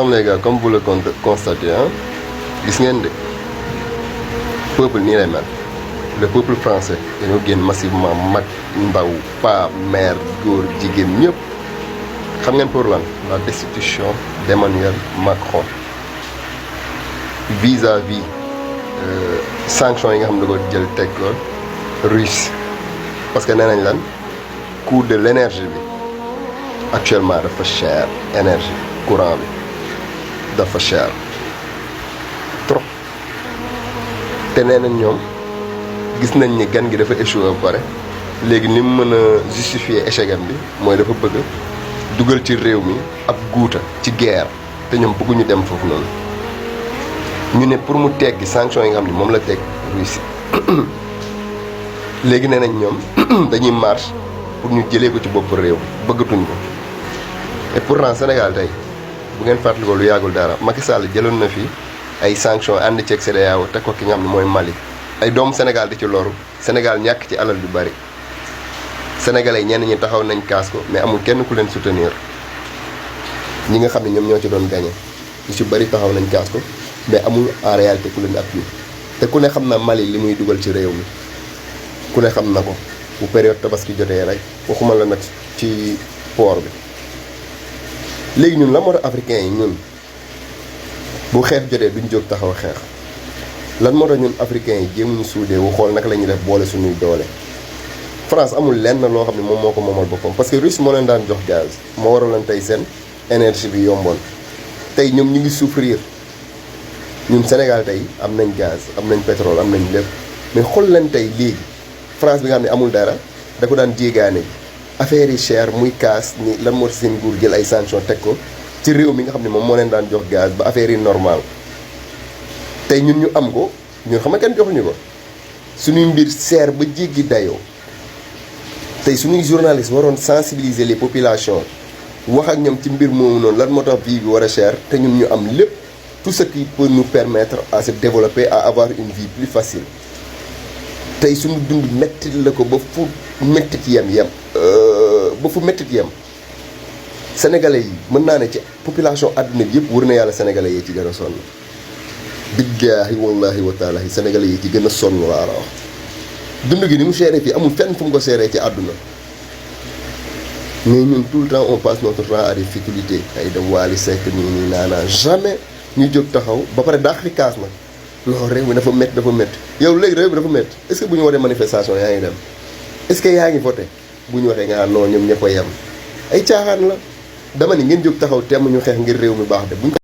Les gars, comme vous le constatez, hein, gis ngeen de peuple nii lay mel le peuple français dañoo génn massivement mag ndaw pa mère góor jigéen ñëpp xam ngeen pour lan la destitution d'Emmanuel Macron vis-à-vis sanctions yi nga xam ne da ko jël teg ko Russie parce que nee nañ lan coût de l'énergie bi actuellement dafa cher énergie courant bi dafa cher trop te nee nañ ñoom gis nañ ni gan gi dafa échoué ba pare léegi ni mu mën a justifier échec am bi mooy dafa bëgg dugal ci réew mi ab guuta ci guerre te ñoom bëgguñu dem foofu noonu ñu ne pour mu teggi sanction yi nga xam ne moom la teg Russie léegi nee nañ ñoom dañuy marche pour ñu jëlee ko ci bopp réew bëggatuñ ko et pourtant Sénégal tey bu ngeen fàttali ko lu yàggul dara Macky Sall jëloon na fi ay sanctions ànd ceeg CEDEAO teg ko ki nga xam ne mooy Mali ay doomu Sénégal di ci loru Sénégal ñàkk ci alal yu bari sénégalais ñenn ñi taxaw nañ kaas ko mais amul kenn ku leen soutenir ñi nga xam ne ñoom ñoo ci doon gagné ñu ci bari taxaw nañ kaas ko mais amul en réalité ku leen appui te ku ne xam na Mali li muy dugal ci réew mi ku ne xam na ko bu période tabaski jotee rek waxuma la nag ci port bi. léegi ñun la moo tax africains yi ñun bu xeex jotee duñ jóg taxaw xeex lan moo tax ñun africains yi jéemuñu suudee wu xool naka la ñuy def boole suñuy doole. France amul lenn loo xam ne moom moo ko moomal boppam parce que Russie moo leen daan jox gaz moo waraloon tey seen énergie bi yomboon tey ñoom ñu ngi souffrir ñun Sénégal tey am nañ gaz am nañ pétrole am nañ lépp mais xool leen tey léegi France bi nga xam ne amul dara da ko daan jéegaane ji. affaire yi cher muy kaas ni lan moo seen nguur jël ay sanctions teg ko ci réew mi nga xam ne moom moo leen daan jox gaz ba affaire yi normal tey ñun ñu am ko ñun xam nga kenn joxuñu ko suñuy mbir cher ba jéggi dayoo tey suñuy journalistes waroon sensibiliser les populations wax ak ñoom ci mbir moomu noonu lan moo tax vie bi war a cher te ñun ñu am lépp tout ce qui peut nous permettre à se développer à avoir une vie plus facile tey suñu dund mettit la ko ba fu mettit yem ba fu mettit yem sénégalais yi mën naa ne ci population àdduna bi yëpp wër na yàlla sénégalais yi ci gën a sonn billaahi wallaahi wa taala sénégalais yi ci gën a sonn laa la wax dund gi ni mu seeree fii amul fenn fu mu ko seeree ci àdduna mais ñun tout le temps on passe notre temps à des futilités ay dem Wally Seck nii naanaa jamais ñu jóg taxaw ba pare daax fi kaas nag non réew mi dafa métti yow léegi réew mi dafa métti est-ce que bu ñu waree manifestation yaa ngi dem est-ce que yaa ngi voté bu ñu waxee nga non ñoom ñëpp a yem ay caaxaan la dama ni ngeen jóg taxaw temm ñu xeex ngir réew mi baax de buñ